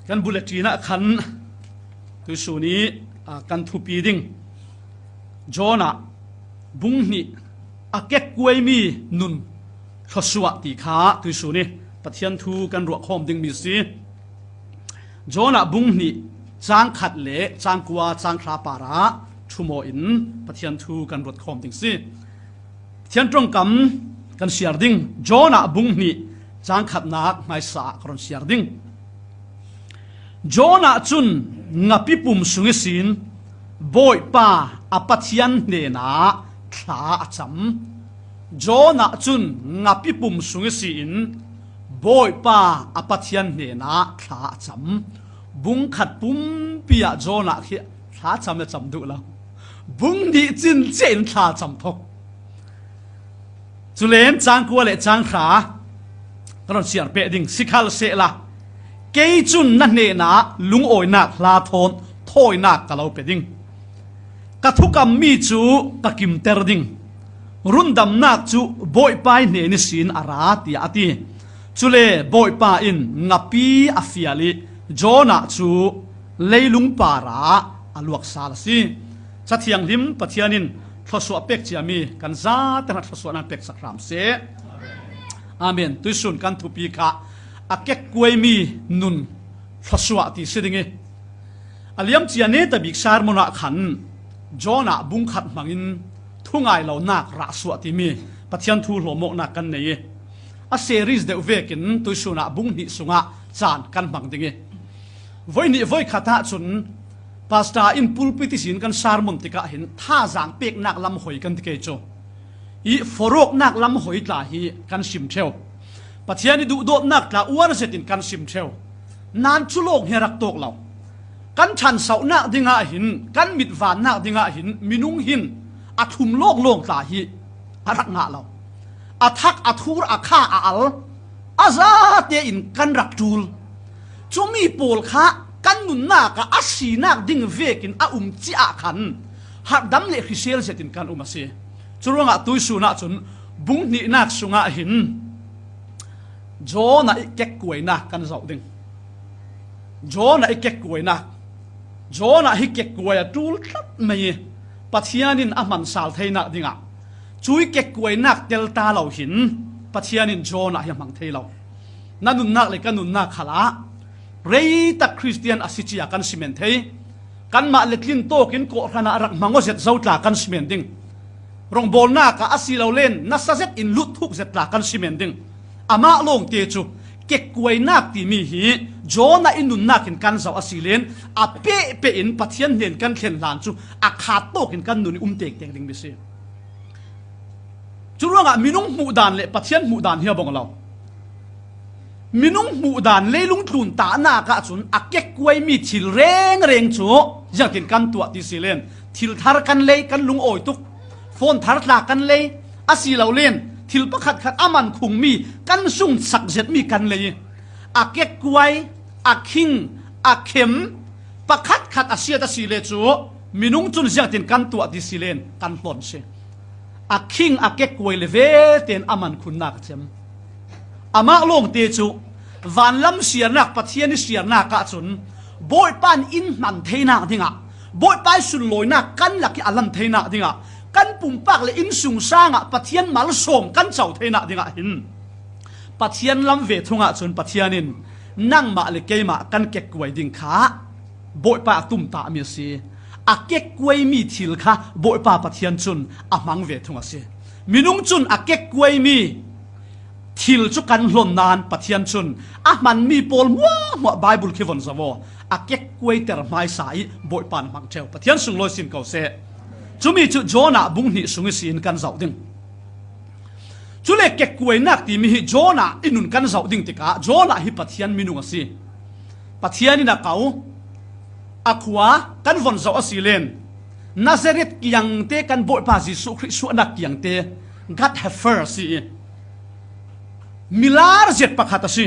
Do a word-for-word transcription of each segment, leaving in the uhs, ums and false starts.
Kan bulletin ah khan tuisun i, a, kan thupi ding Jonah bung hnih a kekkuai mi nun thluasuah ti kha tuisun i Pathian thu kan ruah khawm ding mi si. Jonah bung hnih cang khat le cang kua cang thla parah thumaw in Pathian thu kan ruat khawm ding si. Pathian ṭongkam kan siar ding. Jonah bung hnih cang khatnak hmaisa ah ka rawn siar ding. Jonah cun ngapi pum sung ihsin Bawipa a Pathian hnenah thla a cam. Jonah cun ngapi pum sung ihsin Bawipa a Pathian hnenah thla a cam. Bung khat pumpi ah Jonah khi thla cam le cam duh lo. Bung hnih cin ciah in thla cam thok. Culen cang kua le cang hra ka rawn siar peh ding. Sikhalsehla kei cun na hnenah lungawinak hla thawn thawinak ka lo pe ding. Ka thukammi cu ka kimter ding. Rundamnak cu Bawipa i hnen ihsin a ra, tiah a ti. Cule Bawipa in ngapi a fial i Jonah cu leilung parah a luaksal a si. Ca Thianghlim Pathian in thluasuah pek ciami kan zate hnga thluasuahnak peksak hram seh. Amen. Tuisun kan thupi kha a kekkuaimi nun thluasuah ti si ding i, a liamcia netabik sermon ah khan Jonah bung khat hmangin thungai lonak rahsuah timi Pathian thu hlawmawknak kan nei i, a series deuh vekin tuisun ah bung hnih sungah caan kan hmang ding i, voi hnih voi khat ah cun pastor in pulpit ihsin kan sermon tikah hin thazaang peknak lam hoi kan ti kei cu. I forawknak lam hoi tla hi kan sim ṭheu. Pathian i duhdawtnak tla uar zetin kan sim ṭheu. Nan cu lawng hi a rak tawk lo. Kan ṭhansohnak dingah hin, kan mitvannak dingah hin minung hin a thlum lawnglawng tla hi a rak ngah lo. A thak a thur, a kha a al, a zate in kan rak ṭul. Cumi pawl kha kan nunnak ah a sinak ding vekin a um ciah khan harhdam le hrisel zetin kan um a si. Curuangah tuisun ah cun bung hnihnak sungah hin Jonah i kekkuainak kan zoh ding. Jonah i kekkuainak. Jonah hi kekkuai a ṭul tlat mai i Pathian in a hmansal theinak dingah, cui kekkuainak tel ta lo hin Pathian in Jonah hi a hmang thei lo. Na nunnak le ka nunnak khalah reitak Khristian a si cia kan si men thei. Kanmah le tlin tawkin kawhhran ah rak hmang aw zet zo tla kan si men ding. Rawngbawlnak ah a si lo len nasa zet in lut thuk zet tla kan si men ding. Amah lawngte cu kekkuainak timi hi Jonah i nunnak in kan zoh a si len a pehpeh in Pathian hnen kan thlen hlan cu a khat tawkin kan nun i um tektek ding mi si. Curuangah minung hmuh dan le Pathian hmuh dan hi a bawng lo. Minung hmuh dan leilung tlun tahnak ahcun a kekkuaimi thil rengreng cu ziangtin kan tuah ti si len, thil thar kan lei, kan lungawi tuk, phone thar tla kan lei, a si lo len thil pakhatkhat a man khungmi kan sungsak zetmi kan lei. A kekkuai, a khing, a khem, pakhatkhat a siat a si le cu minung cun ziangtin kan tuah ti si len kan hlawn si. A khing a kekkuai le ve tein a man khunnak a cem. Amah lawngte cu vanlam siarnak, Pathian i siarnak ahcun Bawipa in in hman theinak dingah, Bawipa i sunlawinak kan lak i a lan theinak dingah, kan pumpak le innsungsang ah Pathian malsawm kan co theinak dingah hin Pathian lam ve thung ahcun Pathian in nangmah le keimah kan kekkuai ding kha Bawipa a tumtahmi a si. A kekkuaimi thil kha Bawipa Pathian cun a hmang ve thung a si. Minung cun a kekkuaimi thil cu kan hlawn nain Pathian cun a hmanmi pawl hmuahhmuah Baibal khi von zoh aw. A kekkuaiter hmaisa i Bawipa in hmang ṭheu. Pathian sunglawi sin ko seh. Cumi cu Jonah bung hnih sung ihsin kan zoh ding. Cule kekkuainak timi hi Jonah i nun kan zoh ding tikah Jonah hi Pathian minung a si. Pathian in a ko, a khua kan von zoh a si len Nazareth kiangte kan Bawipa Jesuh Khrih suahnak kiangte God Heifer a si i milar zet pakhat a si.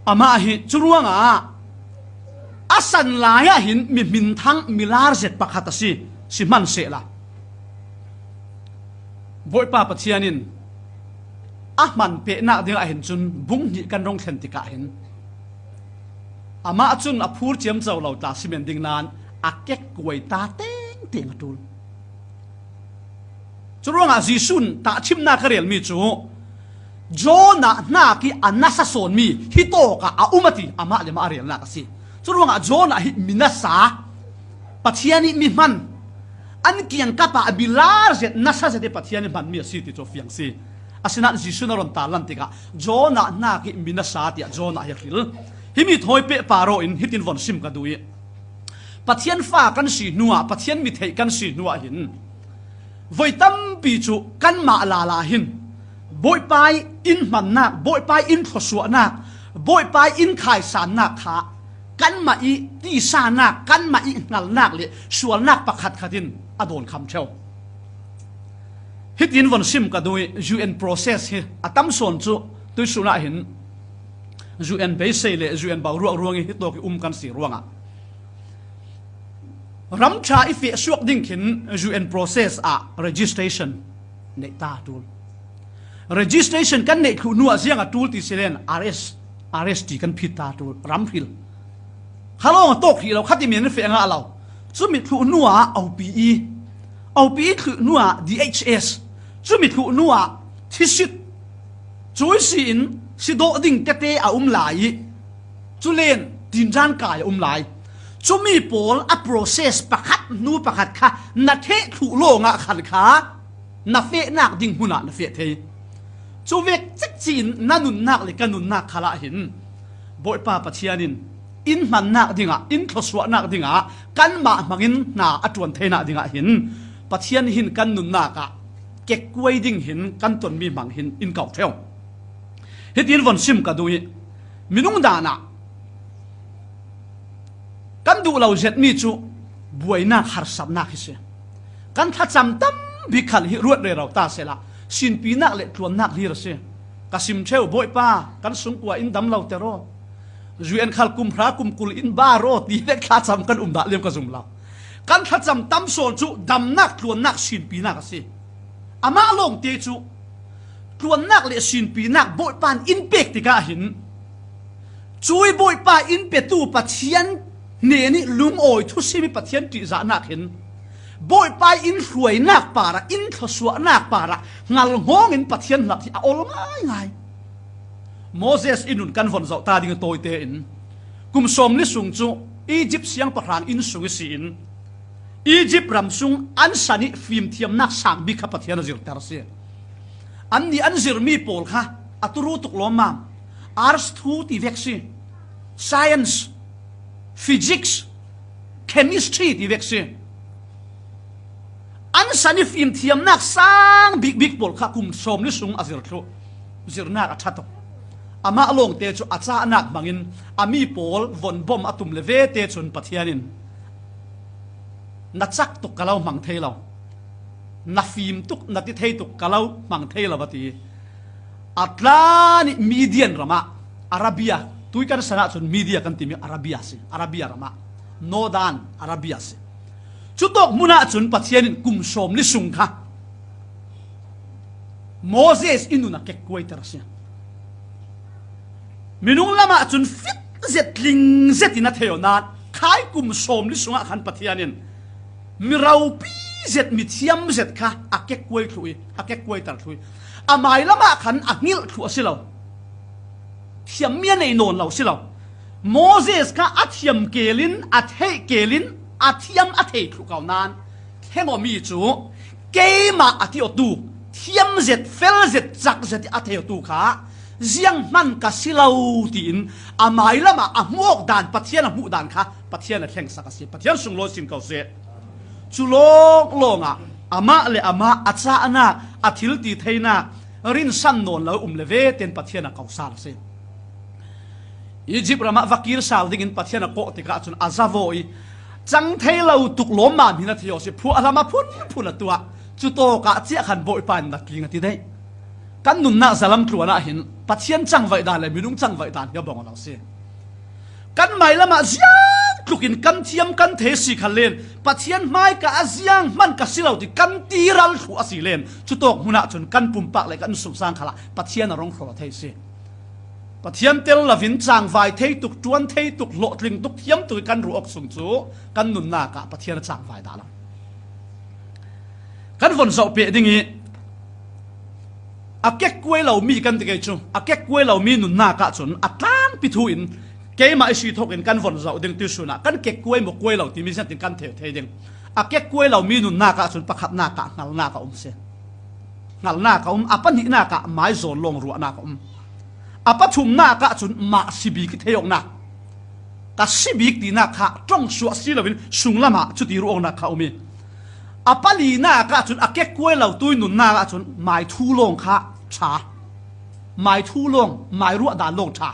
Amah hi curuangah a san lai ah hin mi hminthang milar zet pakhat a si, si hman sehla Bawipa Pathian in a hman pehnak dingah hin cun bung hnih kan rung thlen tikah hin Amah cun a phur ciamco lo tla simen ding nain a kekkuai ta tengteng a ṭul. Curuangah Jesuh in tahṭhimnak a relmi cu Jonah hnak ih a nasa sawnmi hi tawkah a um a ti, amah le mah a relnak a si. Curuangah Jonah hi mi nasa, Pathian ih mi hman, an kiangkap ah a bilar zet, nasa zet ih Pathian ih hmanmi a si ti cu a fiang si. Asinain Jesuh in a run tarlan tikah Jonah hnak ih mi nasa tiah Jonah hi a hril. Himi thawi pehpar aw in hitin von sim ka duh ih, Pathian fa kan si hnuah, Pathian mi theih kan si hnuah hin voi tampi cu kanmah lala hin Bawipa ih in hmannak, Bawipa ih in thluasuahnak, Bawipa ih in khaisannak kha kanmah ih tihsannak, kanmah ih hngalnak le sualnak pakhatkhat in a dawnkham ṭheu. Hitin von sim ka duh ih, U N process hi a tam sawn cu tuihsun ah hin U N beisei le U N boruak ruang ih hitawk ih um kan si ruangah, ram ṭha ih feh suak ding khin U N process ah registration neih ta a ṭul. Registration kan neih thluh hnuah ziang a ṭul ti si len, arrest, arrest ti kan phit ta a ṭul, ram hril. Kha lawng a tawk hrih lo, kha timi an feh ngah lo. Cumi thluh hnuah O P E, O P E thluh hnuah D H S, cumi thluh hnuah thisit, cui si in si dawh ding tete a um lai ih, culen tindan kai a um lai. Cumi pawl a process pakhat hnu pakhat kha na theh thluh lawngah khan kha na fehnak ding hmunah na feh thei. Cu vek cekci in na nunnak le ka nunnak khalah hin Bawipa Pathian in in hmannak dingah, in thluasuahnak dingah kanmah hmangin hna a ṭuan theinak dingah hin Pathian hin kan nunnak ah kekkuai ding hin kan tonmi hmang hin in kau ṭheu. Hitin von sim ka duh ih, minung dan ah kan duh lo zetmi cu buainak harsatnak hi si. Kan thlacam tam bik khal hi ruat rero ta sehla sinpinak le tluannak hlir a si. Ka sim ṭheu, Bawipa, kan sungkua in dam lo ter aw, U N khal kum hra kum kul in bar aw ti vek thlacam kan um dah liam ka zum lo. Kan thlacam tam sawn cu damnak, tluannak, sinpinak a si. Amah lawngte cu tluannak le sinpinak Bawipa in in pek tikah hin, cui Bawipa in petu Pathian hnenih lungawi thusim ih Pathian ṭihzahnak hin Bawipa in hruainak parah, in thluasuahnak parah hngalhnawng in Pathian hlat hi a ol ngaingai. Moses ih nun kan von zoh ta ding a tawite in kum sawmli sung cu Egypt siangpahrang inn sung ihsi in Egypt ram sung an san ih fimthiamnak sang bik kha Pathian a zirter a si. Annih an zirmi pawl kha a turu tuk lawmmam, arts thu ti vek si, science, physics, chemistry ti vek si. An san ih fimthiamnak sang bikbik pawl kha kum sawmli sung a zir thluh, zirnak a ṭha tuk. Amah lawngte cu a cahnak hmangin a mi pawl von bom a tum le vete cun Pathian in na cak tuk ka lo hmang thei lo, na fim tuk, na ti thei tuk ka lo hmang thei lo a ti. A tlan ih Midian ramah, Arabia, tui kan san ahcun Media kan timi Arabia a si. Arabia ramah, Northern Arabia a si. Cutawk hmun ahcun Pathian in kum sawmli sung kha Moses ih nun a kekkuaiter a si. Minung lamah cun fit zet, tling zet in a thei aw nain, khai kum sawmli sungah khan Pathian in mi ropi zet, mi thiam zet kha a kekkuai thluh ih, a kekkuaiter thluh ih, a mai lamah khan a hngilh thluh a si lo. Thiammi a nei nawn lo si lo. Moses kha a thiam kelin, a theih kelin, a thiam a thei thluh ko nain, theng awmi cu keimah a ti awtu, thiam zet, fel zet, cak zet ih a thei awtu kha zianghman ka si lo tiin a mai lamah a hmuh awk dan, Pathian a hmuh dan kha Pathian a thlengsak a si. Pathian sunglawi sin ko seh. Cu lawnglawngah amah le amah a cahnak, a thil ti theinak rinsan nawn lo um le ve tein Pathian a ko sal a si. Egypt ramah va kir sal dingin Pathian a kawh tikah cun a zavaw ih cang thei lo tuk lawmmam hi na thei aw si, phuah lam a phunphun a tuah. Cutawkah ciah khan Bawipa in na tling a ti daih. Kan nunnak zalam tluan ah hin Pathian cangvaih dan le minung cangvaih dan hi a bang aw lo si. Kan mai lamah ziang tlukin kan thiam kan thei si khan len Pathian hmaika a zianghman ka si lo ti kan ti ral thluh a si len cutawk hmun ahcun kan pumpak le kan sungsang khalah Pathian a rung hrawh thei si. Pathian tel lovin cangvai thei tuk, ṭuan thei tuk, hlawhtling tuk, thiam tuk i kan ruah awk sung cu kan nunnak ah Pathian a cangvai dah lo. Kan von zoh peh ding i a kekkuai lomi kan ti kei cu, a kekkuai lomi nunnak ah cun a tlangpi thu in keimah i si thawk in kan von zoh ding tuihsun ah kan kekkuai maw kuai lo timi ziangtin kan theu thei ding. A kekkuai lomi nunnak ah cun pakhatnak ah hngalnak a um si. Hngalnak a um, a pahnihnak ah maizawn lawng ruahnak a um. A pathumnak ah cun mah si bik i thei awknak, ka si bik tinak kha ṭong suah si loin sunglam ah cuti ruah awknak kha a um i, a palinak ah cun a kekkuai lo tui nunnak ah cun mai thu lawng kha ṭha, mai thu lawng, mai ruah dan lawng ṭha.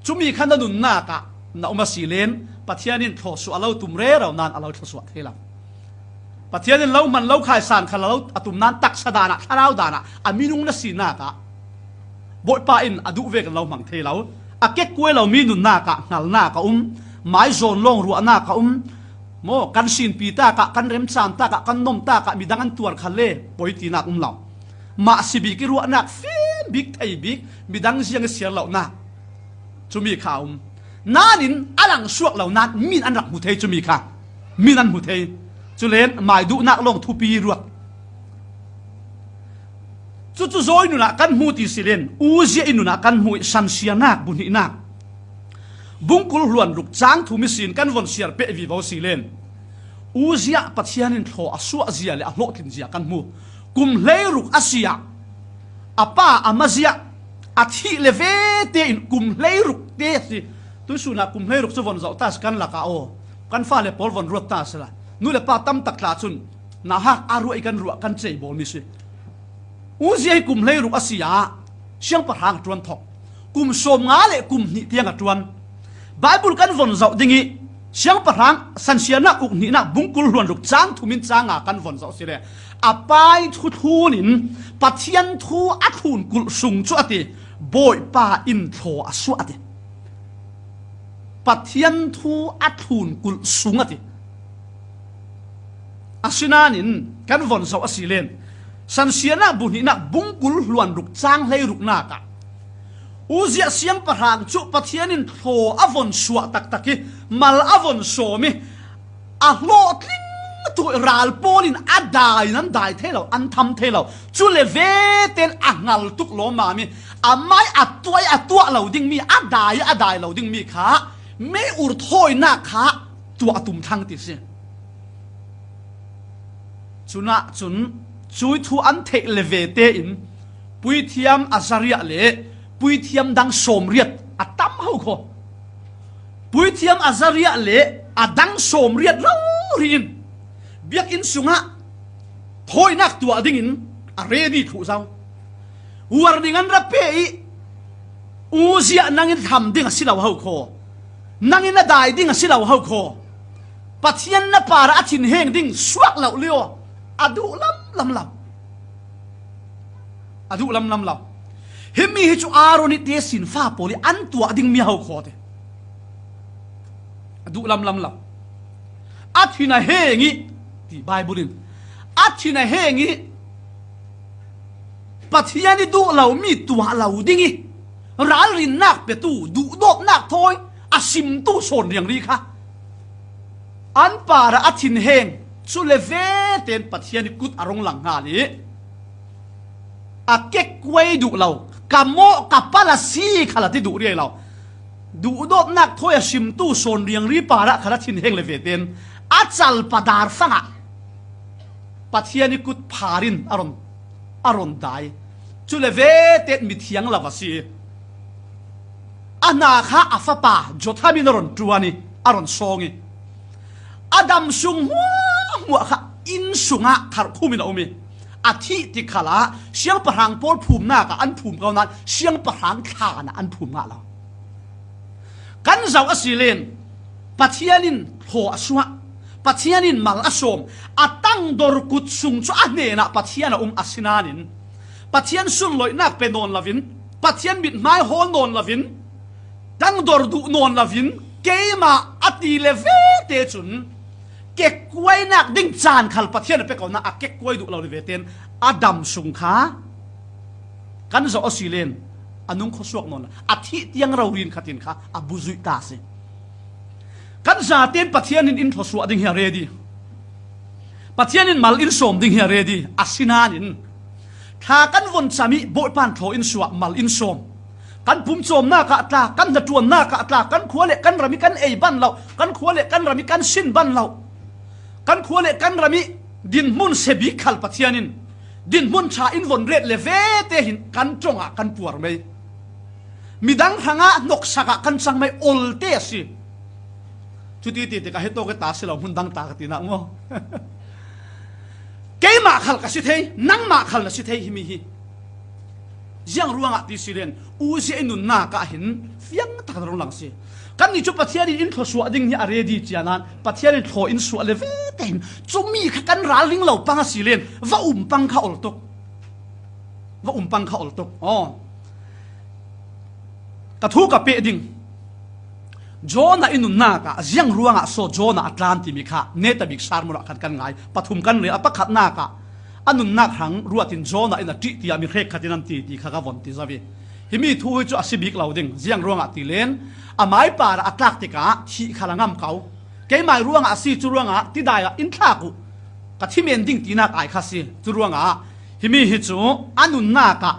Cumi kha na nunnak ah na um a si len Pathian in thlawsuah a lo tum rero nan a lo thlawsuah thei lo. Pathian in lo hman lo khaisan kha lo a tum nan taksa dan ah, thlarau dan ah a minung na sinak ah Bawipa in a duh vek in lo hmang thei lo. A kekkuai lomi nunnak ah hngalnak a um, maizawn lawng ruahnak a um, maw, kan sinpi tak ah, kan remcam tak ah, kan nom tak ah midang an tuar kha le poi tinak um lo. Mah si bik i ruahnak, fim bik, thei bik, midang ziang i siar lonak, cumi kha a um. Nanin a lang suak lo nan min an rak hmu thei cumi kha. Min an hmu thei. Culen mai duhnak lawng thupi ruat. Cucu zawi nunah kan hmu ti si len, Uzia i nunah kan hmu i sansianak, buhnihnak. Bungkul hluan ruk cang thum i sin kan von siar peh vivo si len. Uzia Pathian in thlaw a suah zia le a hlawhtlin zia kan hmu. Kum hleiruk a si ah a pa Amazia a thih le vete in kum hleiruk te a si. Tuihsun ah kum hleiruk cu von zoh ta si kan lakah aw. Kan fale pawl von ruat ta si la. Nu le pa tam tak tla cun nauhak a ruah i kan ruah kan cei bawlmi si. Uzia hi kum hleiruk a si ah siangpahrang a ṭuan thok. Kum sawmnga le kum hnih tiang a ṭuan. Baibal kan von zoh ding i siangpahrang sansianak uk hnihnak bungkul hluan ruk cang thum in cang nga kan von zoh si le a pai thuthlun in Pathian thu a thlun kulh sung cu a ti, Bawipa in thlaw a suah a ti. Pathian thu a thlun kulh sung a ti. Asinain kan von zoh a si len, sansianak buhnihnak bungkul hluan ruk cang hleiruknak ah Uzia siangpahrang cu Pathian in thlaw a von suah taktak i mal a von sawm i a hlawhtling tu ral pawl in a dai nan dai thei lo, an tham thei lo. Cu le vete in a hngal tuk lawmmam i a mai a tuah i a tuah lo dingmi, a dai i a dai lo dingmi kha mei ur thawinak kha tuah a tum thlang ti si. Cunah cun cui thu an theih le vete in puithiam Azariah le puithiam dang sawmriat a tam ho kho. Puithiam Azariah le a dang sawmriat rori in biakinn sungah thawinak tuah dingin a ready thluh zo. Warning an ra pe i, Uzia nangin tham ding a si lo ho kho, nangin a dai ding a si lo ho kho, Pathian na parah a thinheng ding suak lo lio, a duh lamlam lo. A duh lamlam lo. Himi hi cu Aaron i te sinfa pawl i an tuah dingmi a ho kho te. A duh lamlam lo. A thin a heng i, ti Baibal in, a thin a heng i Pathian i duh lomi tuah lo ding i ralrinnak petu, duhdawtnak thawi a simtu sawn riangri kha an parah a thinheng cu le vete in Pathian i kut a rung lang hngal i a kekkuai duh lo, ka mawh ka pal a si kha la ti duh riai lo. Duhdawtnak thawi a simtu sawn riangri parah kha la thinheng le vete in a calpa dar fangah Pathian i kut phar in a ron, a ron dai. Cu le vete in mithiang lo a si. A hna kha a fapa Jotham in a ron ṭuan i a ron sawng i a dam sung hmuahhmuah kha inn sungah kharhkhum in a um i a thih ti khalah siangpahrang pawl phumnak ah an phum ko nain siangpahrang thlan ah an phum ngah lo. Kan zoh a si len Pathian in thlaw a suah, Pathian in mal a sawm, a tangdor kut sung cu a hnenah Pathian a um a si nain Pathian sunloihnak pe nawn lovin, Pathian mithmai hawl nawn lovin, tangdor duh nawn lovin, keimah a ti le vete cun kekkuainak ding caan khal Pathian a pe ko nain a kekkuai duh lo le vete in a dam sung kha kan zoh a si len A nung khuasuak nawn lo. A thih tiang rori in khatin kha a buzuih ta si. Kan zaten Pathian in in thluasuah ding hi a ready. Pathian in mal in sawm ding hi a ready. Asinain thla kan von cam i Bawipa in thlaw in suah, mal in sawm. Kan pumcawmnak ah tla, kan hnaṭuannak ah tla, kan khua le kan ram i kan ei ban lo, kan khua le kan ram i kan sin ban lo, kan khua le kan ram i dinhmun sia bik khal Pathian in dinhmun ṭha in von ret le vete hin kan ṭongah kan puar mei. Midang hrangah hnoksak ah kan cang mei, olte a si. Cuti ti tikah hi tawk i ta si lo, hmun dang ta ka tinak maw? Keimah khal ka si thei, nangmah khal na si thei himi hi. Ziang ruangah ti si len, Uzzia i nunnak ah hin fiang tak a rung lang si. Kannih cu Pathian in in thluasuah ding hi a ready cianan Pathian in thlaw in suah le vete hin cumi kha kan ralring lo pang a si len va um pang kha ol tuk. Va um pang kha ol tuk. Aw. Ka thu ka peh ding. Jonah i nunnak ah ziang ruangah so Jonah a tlan timi kha netabik sermon ah khan kan ngai. Pathum kan rel a, pakhatnak ah a nunnak hrang ruat in Jonah in a ṭih tiah mi hrekkhat in an ti ti kha ka von ti zo ve. Himi thu hi cu a si bik lo ding. Ziang ruangah ti len, amai par ah a tlak tikah thih khal a ngam ko. Keimai ruangah a si, cu ruangah tidai ah in thlak uh, ka thi men ding tinak ai kha si. Cu ruangah himi hi cu a nunnak ah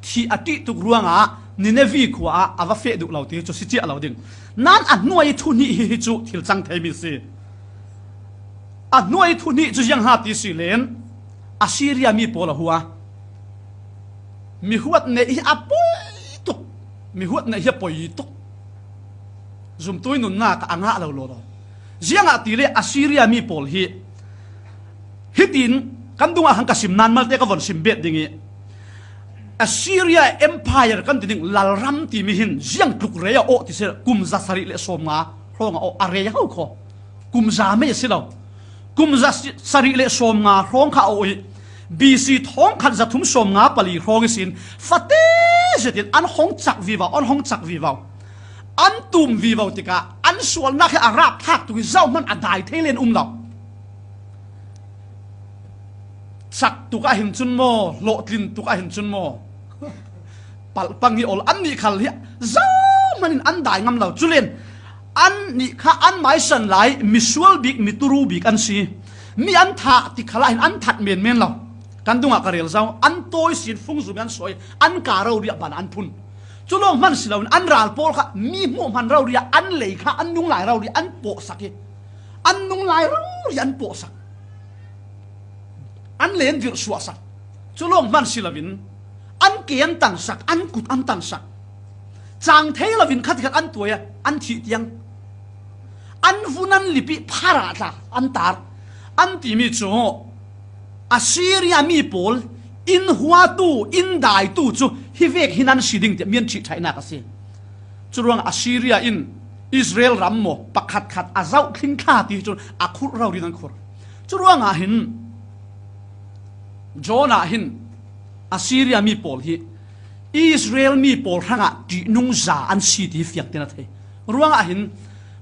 thih a ṭih tuk ruangah Ninevi khua ah a va feh duh lo ti hi cu si ciah lo ding. Nan a hnuai thu hnih hi, hi cu thil cang theimi si. A hnuai thu hnih cu ziang ha ti si len, Assyria mi pawl a hua. Mi huat neih hi a poi tuk. Mi huat neih hi a poi tuk. Zumtu i nunnak ah a ngah lo law law. Ziangah ti le Assyria mi pawl hi hitin kan dungah hang ka sim nan malte ka von sim bet ding i, Assyria Empire kan ti ding, lalram timi hin ziang tluk rei a awh ti si, kum za sarih le sawm nga hrawng a awh, a rei a ho kho. Kum za mei a si lo. Kum za si-, sarih le sawm nga hrawng kha a awh i, B C thawng khat za thum sawm nga pali hrawng ihsin fate zetin an hong cak vivo, an hong cak vivo. An tum vivo tikah an sualnak hi a rap thlak tuk i zohman a dai thei len um lo. Cak tuk ah hin cun maw, hlawhtlin tuk ah hin cun maw, palh pang hi ol, annih khal hi zohman in an dai ngam lo. Culen annih kha an maisan lai misual bik, mituru bik an si. Mi an thah ti khalah hin an that menmen lo. Kan dungah ka rel zo, an tawi sin fungzum an sawi, an ka rori ah ban an phun. Cu lawng hman si loin an ral pawl kha mi hmuh hman rori ah an lei kha an nung lai rori an pawhsak hi. An nung lai rori an pawhsak. An len virh suahsak. Cu lawng hman si loin an ke an tangsak, an kut an tangsak. Cang thei loin khatikhat an tuai a, an thih tiang. An vun an lip i phara tla an tar. An timi cu Assyria mi pawl in huatu, in daitu cu hi vek hi nan si ding tiah mi an ṭhihṭhaihnak a si. Curuangah Assyria in Israel ram maw pakhatkhat a zohthling thla ti hi cun a khurh rori nan khurh. Curuangah hin Jonah hin Assyria mi pawl hi Israel mi pawl hrangah ṭihnung za an si ti hi fiangte na thei. Ruangah hin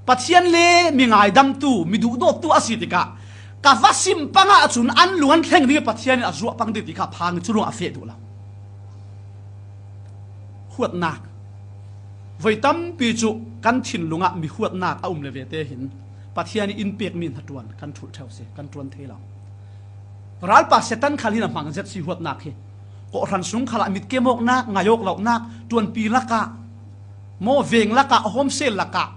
Pathian le mi ngaidamtu, mi duhdawttu a si tikah ka va sim pangah cun an lung an thleng ding i Pathian in a zuah pang ding ti kha a phang i curuangah a feh duh lo. Huatnak. Voi tampi cu kan thinlung ah mi huatnak a um le vete hin Pathian i in pekmi hnaṭuan kan ṭhulh ṭheu si, kan ṭuan thei lo. Ralpa Satan khal hin a hmang zet si huatnak hi. Kawhhran sung khalah mitkem awknak, ngaih awk lonak, ṭuanpi lakah, maw veng lakah, homsel lakah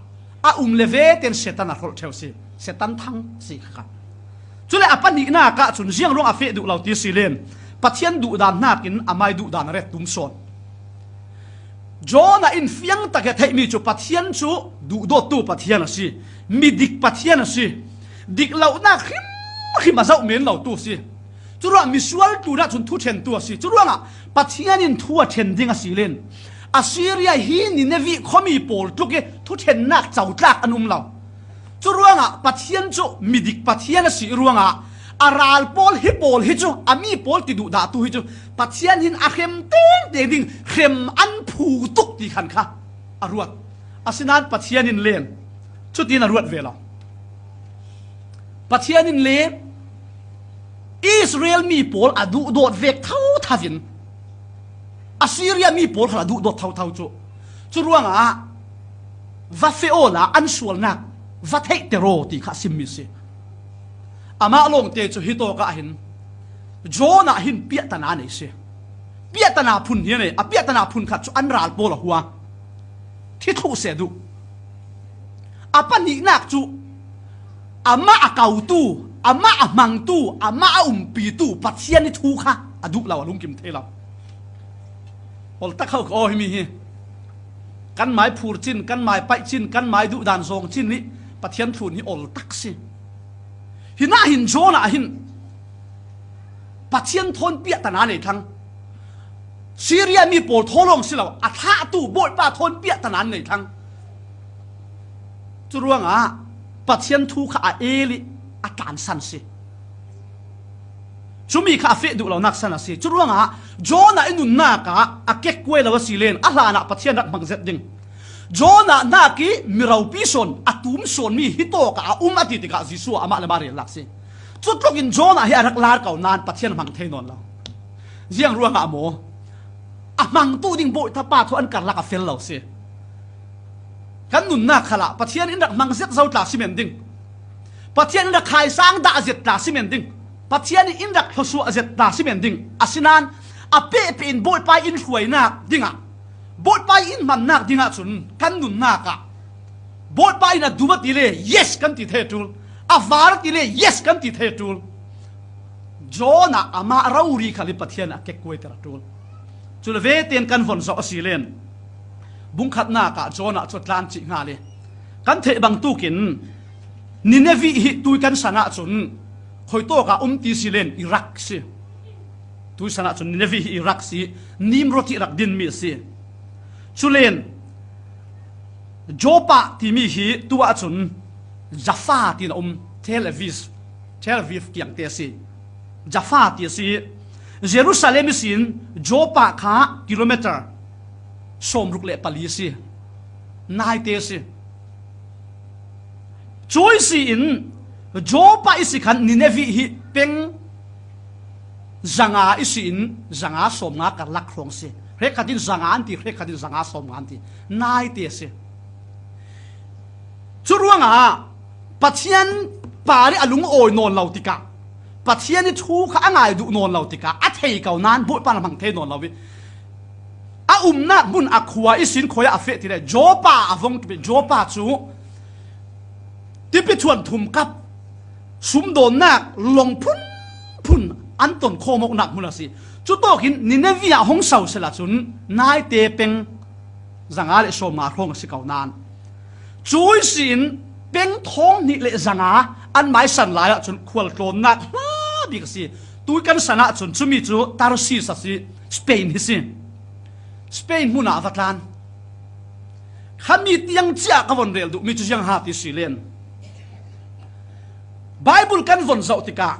a um le vete in Satan a hrolh ṭheu si. Satan thang si kha. Cule a pahnihnak ah cun ziang ruang a feh duh lo ti si len Pathian duhdan hnakin amai duhdan a ret tum sawn. Jonah in fiang tak he theihmi cu Pathian cu duhdawttu Pathian a si, midik Pathian a si, dik lonak hrimhrim a zoh men lotu a si. Curuangah misual tlunah cun thu ṭhentu a si. Curuangah Pathian in thu a ṭhen ding a si len Assyria hi Nineveh khuami pawl tluk i thu ṭhennak cotlak an um lo. Curuangah Pathian cu midik Pathian a si ruangah a ral pawl hi pawl hi cu a mi pawl ti duhdahtu hi cu Pathian hin a hrem tengteng ding hrem an phu tuk ti khan kha a ruat. Asinain Pathian in len cutin a ruat ve lo. Pathian in len Israel mi pawl a duhdawt vek thotho in Assyria mi pawl kha la duhdawt thotho cu. Cu ruangah va feh awla an sualnak va theihter aw ti kha a simmi si. Amah lawngte cu hitawk ah hin Jonah hin piahtana nei si. Piahtana phun hi a nei, a piahtana phun khat cu an ral pawl a hua. Thi thluh seh duh. A pahnihnak cu amah a kotu, amah a hmangtu, amah a umpitu Pathian i thu kha a duh lo, a lungkim thei lo. Ol tak ho ka aw himi hi. Kan mai phur cin, kan mai paih cin, kan mai duhdan zawng cin nih Pathian thlun hi ol tak si. Hinah hin Jonah hin Pathian thawn piahtana nei thlang. Syria mi pawl thaw lawng si lo, a thlahtu Bawipa thawn piahtana nei thlang. Cu ruangah Pathian thu kha a el i a tlansan si. Cumi kha a feh duh lonak san a si. Cu ruangah Jonah i nunnak ah a kekkuai lo a si len a hlanah Pathian rak hmang zet ding. Jonah hnak i mi ropi sawn a tum sawnmi hitawk ah a um a ti tikah Jesuh amah le mah relnak si. Cutlukin Jonah hi a rak lar ko nain Pathian hmang thei nawn lo. Ziang ruangah maw? A hmangtu ding Bawipa thawn an karlak a fel lo si. Kan nunnak khalah Pathian in rak hmang zet zo tla si men ding. Pathian in rak khaisang dah zet tla si men ding. Pathian in rak thluasuah zet tla si men ding. Asinain a pehpeh in Bawipa in hruainak dingah, Bawipa in hmannak dingah cun kan nunnak ah Bawipa in a dum a ti le yes kan ti thei a ṭul. A var a ti le yes kan ti thei a ṭul. Jonah amah rori khal i Pathian a kekkuaiter a ṭul. Cule vete in kan von zoh a si len. Bungkhatnak ah Jonah cu a tlan cih hnga le kan theih bangtuk in Nineveh hi tui kan san ahcun khuitawk ah um ti si len Iraq si. Tui san ahcun Nineveh hi Iraq si, Nimrod hi rak dinmi a si. Culen Joppa timi hi tu ahcun Jaffa tiin a um, Tel Aviv, Tel Aviv kiangte a si. Jaffa ti a si. Jerusalem ihsin Joppa kha kilometer sawmruk le pali a si. Naite a si. Cu ihsi in Joppa ihsi khan Nineveh hi peng zanga ihsi in zanga sawmnga karlak hrawng si. Hrekkhat in zanga an ti, hrekkhat in zanga sawmnga an ti. Naite a si. Cu ruangah Pathian par i a lungawi nawn lo tikah, Pathian i thu kha a ngai duh nawn lo tikah, a thei ko nain Bawipa in a hmang thei nawn lo i, a umnak hmun a khua ihsin khuai ah a feh ti le Joppa a vong ṭup i Joppa cu tipi thuan thum kap sumdawnnak long phunphun an ton khawm awknak hmun a si. Cutawkin Nineveh ah hong so sehla cun naite peng zanga le sawmnga hrawng a si ko nain, cu ihsin peng thawng hnih le zanga an maisan lai ahcun khualtlawnnak hla bik a si. Tui kan san ahcun cumi cu Tarsis a si, Spain hi si. Spain hmun ah a va tlan. Khami tiang cia ka von rel duhmi cu ziang ha ti si len. Baibal kan von zoh tikah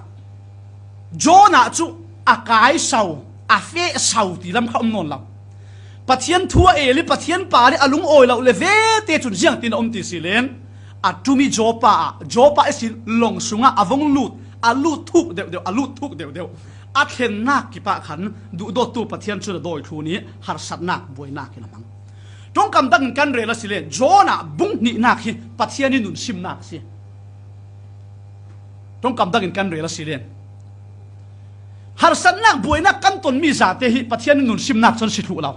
Jonah cu a kai so, a feh so ti lam kha um nawn lo. Pathian thu a el i Pathian par i a lungawi lo le vete cun ziangtin a um ti si len. A ṭum i Joppa ah, Joppa ihsin long sungah a vong lut, a lut thuk deuhdeuh, a lut thuk deuhdeuh. A thlennak kipah khan duhdawttu Pathian cun a dawi thlun i harsatnak buainak in a hmang. Ṭongkam dangin kan rel a si le Jonah bung hnihnak hi Pathian i nunsimnak a si. Ṭongkam dangin kan rel a si le harsatnak buainak kan tonmi zate hi Pathian i nunsimnak cun si thluh lo.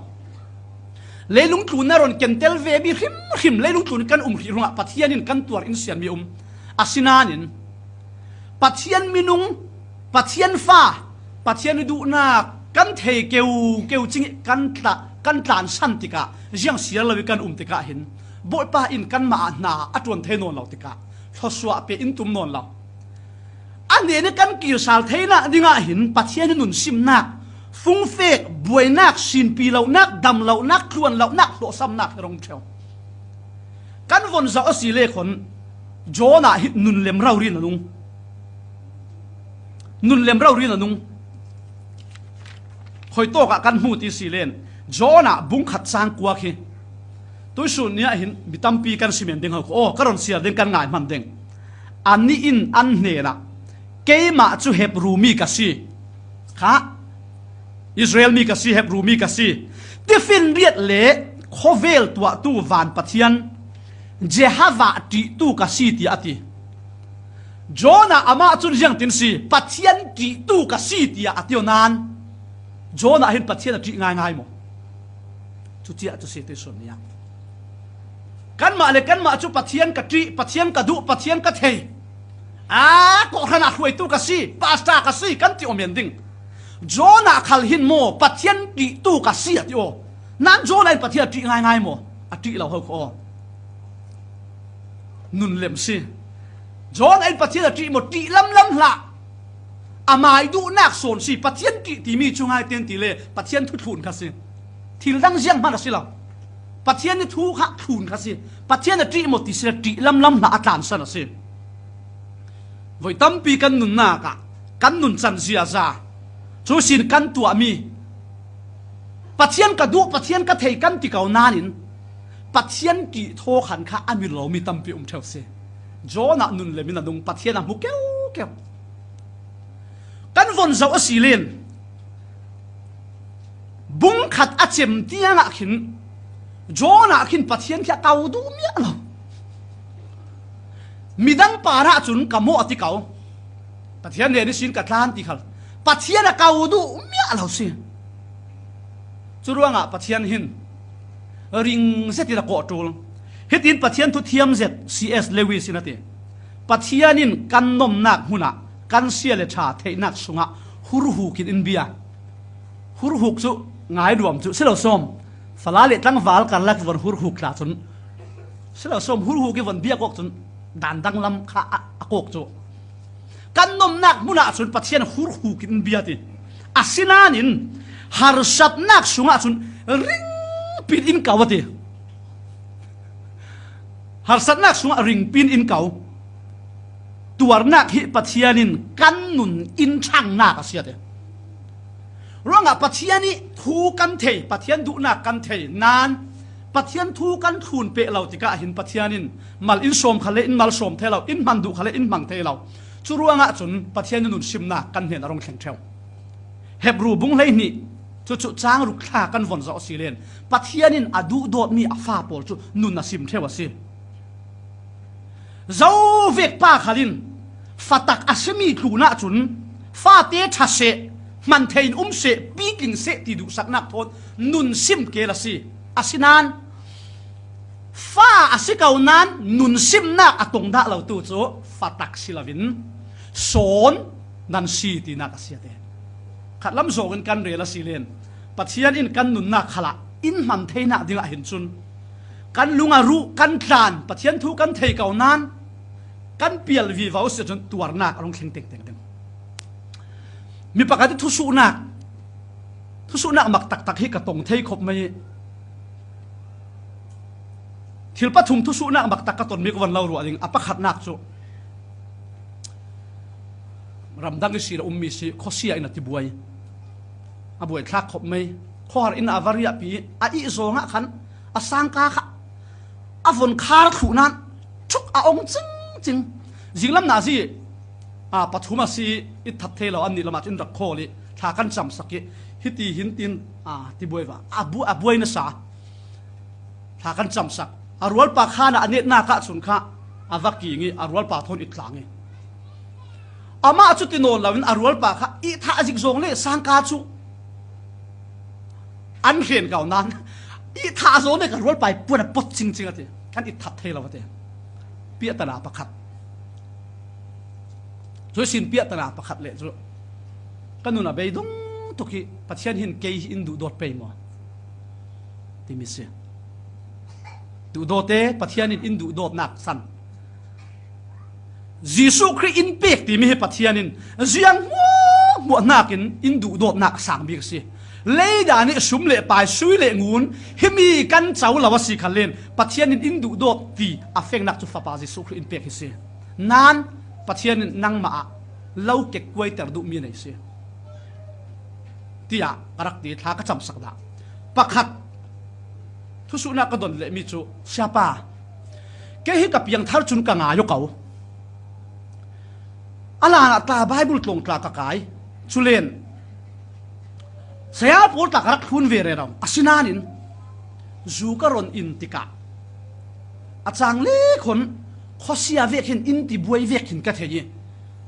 Leilung tlun a ron kentel vemi hrimhrim, leilung tlun kan um hrih ruangah Pathian in kan tuar in sianmi um. Asinain Pathian minung, Pathian fa, Pathian i duhnak kan thei keu keu cing i kan tla, kan tlansan tikah, ziang siar lo i kan um tikah hin Bawipa in kanmah ah hna a ṭuan thei nawn lo tikah, thluasuah pe in tum nawn lo. A hnen i kan kir sal theinak dingah hin Pathian i nunsimnak, fungfek, buainak, sinpi lonak, dam lonak, tluan lonak, hlawhsamnak hi rung ṭheu. Kan von zoh a si le khon Jonah hi nun lem rori in a nung. Nun lem rori in a nung. Khuitawk ah kan hmu ti si len Jonah bung khat cang kuak hi tuisun ni ah hin mi tampi kan si men ding ho kha. Aw, ka ron siar ding, kan ngai hman ding. Anih in an hnenah, "Keimah cu Hebru mi ka si," kha Israel mi ka si, Hebru mi ka si, tifin riat le khawvel tuahtu van Pathian Jehovah ṭihtu ka si, tiah a ti. Jonah amah cun ziangtin si, Pathian ṭihtu ka si, tiah a ti aw nan. Jonah hin Pathian a ṭih ngaingai maw? Cutia cu si tuisun ni ah. Kanmah le kanmah cu Pathian ka ṭih, Pathian ka duh, Pathian ka thei. Aa, kawhhran ah hruaitu ka si, pastor ka si, kan ti aw men ding. Jonah khal hin maw, Pathian ṭihtu ka si a ti aw. Nan Jonah in Pathian a ṭih ngaingai maw? A ṭih lo ho kho aw. Nun lem si. Jonah in Pathian a ṭih maw? Ṭih lamlam hlah. Amai duhnak sawn si. Pathian ṭih timi cu ngai ten ti le Pathian thu thlun kha si. Thil dang ziang hman a si lo. Pathian ni thu kha thlun kha si. Pathian a ṭih maw ti si le ṭih lamlam hlah a tlansan a si. Voi tampi kan nunnak ah kan nun can ziaza. Cu sin kan tuahmi Pathian ka duh, Pathian ka thei kan ti ko nain Pathian ṭih thaw khan kha a mil lomi tampi um ṭheu si. Jonah nun lemin a nung Pathian a hmu keukeu. Kan von zoh a si len bung khat a cem tiangah khin Jonah khin Pathian khi a ko duh miah lo. Midang parah cun ka mawh a ti ko. Pathian nen ihsin ka tlan ti khal Pathian a ko duh miah lo si. Curuangah Pathian hin ring zetin a kawh ṭul. Hitin Pathian thu thiam zet C S Lewis in a ti. Pathian in kan nomnak hmunah kan sia le ṭha theihnak sungah hurhuk in in bia. Hurhuk cu ngaiduam cu si lo sawm. Fala le tlangval karlak von hurhuk tla cun si lo sawm, hurhuk i von bia kawk cun dan danglam kha a, a kawk cu. Kan nomnak hmunah cun Pathian hurhuk in in bia ti. Asinain harsatnak sungah cun ringpin in ko a ti. Harsatnak sungah ringpin in ko. Tuarnak hi Pathian in kan nun in ṭhangnak a si a ti. Ruangah Pathian ih thu kan thei, Pathian duhnak kan thei nan Pathian thu kan thlun peh lo tikah hin Pathian in mal in sawm khal le in mal sawm thei lo, in hman duh khal le in hmang thei lo. Cu ruangah cun Pathian in nun simnak kan hnen a rung thleng ṭheu. Hebru bung hleihnih cucu cang ruk thla kan von zoh a si len Pathian in a duhdawtmi a fa pawl cu nun a sim ṭheu a si. Zo vek pa khal in fatak a simi tlunah cun fate ṭha seh, hman thei in um seh, pitling seh ti duhsaknak thawn nun sim kel a si. Asinain fa a si ko nan nun simnak a tong dah lotu cu fatak si loin sawn nan si tinak a si a ti. Khatlam zawngin kan rel a si len Pathian in kan nunnak khalah in hman theinak dingah hin cun kan lung a ruh, kan tlan, Pathian thu kan thei ko nan kan pial vivo si cun tuarnak a rung thleng tengteng ding. Mi pakhat ih thusuhnak, thusuhnak mak taktak hi ka tong thei khop mai ih thil pathum thusuhnak mak tak ka tonmi ka von lo ruah ding. A pakhatnak cu ramdang ihsin a ummi si, khuasia in a ti buai. A buai thlak khop mai. Khuahar in a va riahpi ih a ih zawngah khan a sangka kha a von khar thluh nan ṭhuk a ong cingcing. Zinglam nazi a pathum a si ih that thei lo, annih lamah cun in rak khawl ih thla kan camsak ih hiti hin tin a ti buai va a bu-, a buai nasa. Thla kan camsak. A rualpa khan ah a netnak ah cun kha a va king ih a rualpa thawn ih tlang ih amah cu ti nawn loin a rualpa kha ih thah zik zawng le sangka cu an hlen ko nan ih thah zawng le ka rualpa ih puan a pot cingcing a ti. Kan ih that thei lo a ti. Piahtana pakhat. Cuihsin piahtana pakhat le cu ka nun a beidong tuk ih Pathian hin kei hi in duhdawt pei maw? Timi si. Duhdawt e, Pathian in in duhdawtnak san. Jesuh Khrih in pek timi hi Pathian in ziang hmuahhmuah hnakin in duhdawtnak a sang bik a si. Leidan ih sum le pai, sui le ngun, himi kan co lo a si khan len Pathian in in duhdawt ti a fengnak cu Fapa Jesuh Khrih in pek hi si. Nan Pathian in nangmah ah lo kekkuaiter duhmi nei si. Tiah ka rak ti, thla ka camsak dah. Pakhat, thusuhnak ka don lehmi cu, Siapa, kei hi ka piangthar cun ka ngai aw ko. A lanah tla Baibal tlawng tla ka kai. Culen Saya pawl tla ka rak thlun ve rero. Asinain zu ka ron in tikah a cang le khon khuasia vek hin in tibuai vek hin ka thei i,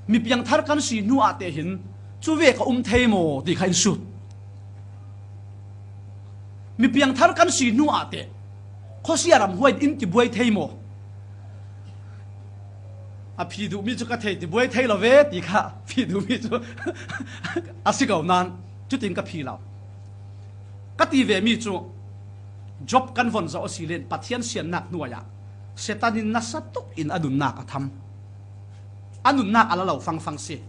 mi piangthar kan si hnu ah te hin cu ve ka um thei maw ti kha in sut. Mi piangthar kan si hnu ah te khuasia ramhuai in tibuai thei maw? A phi duhmi cu ka thei, tibuai thei lo ve ti kha phi duhmi cu a si ko nan cutin ka phi lo. Ka ti vemi cu Job kan von zoh a si len Pathian siannak hnuai ah Satan in nasa tuk in a nunnak a tham. A nunnak a la lo fangfang si.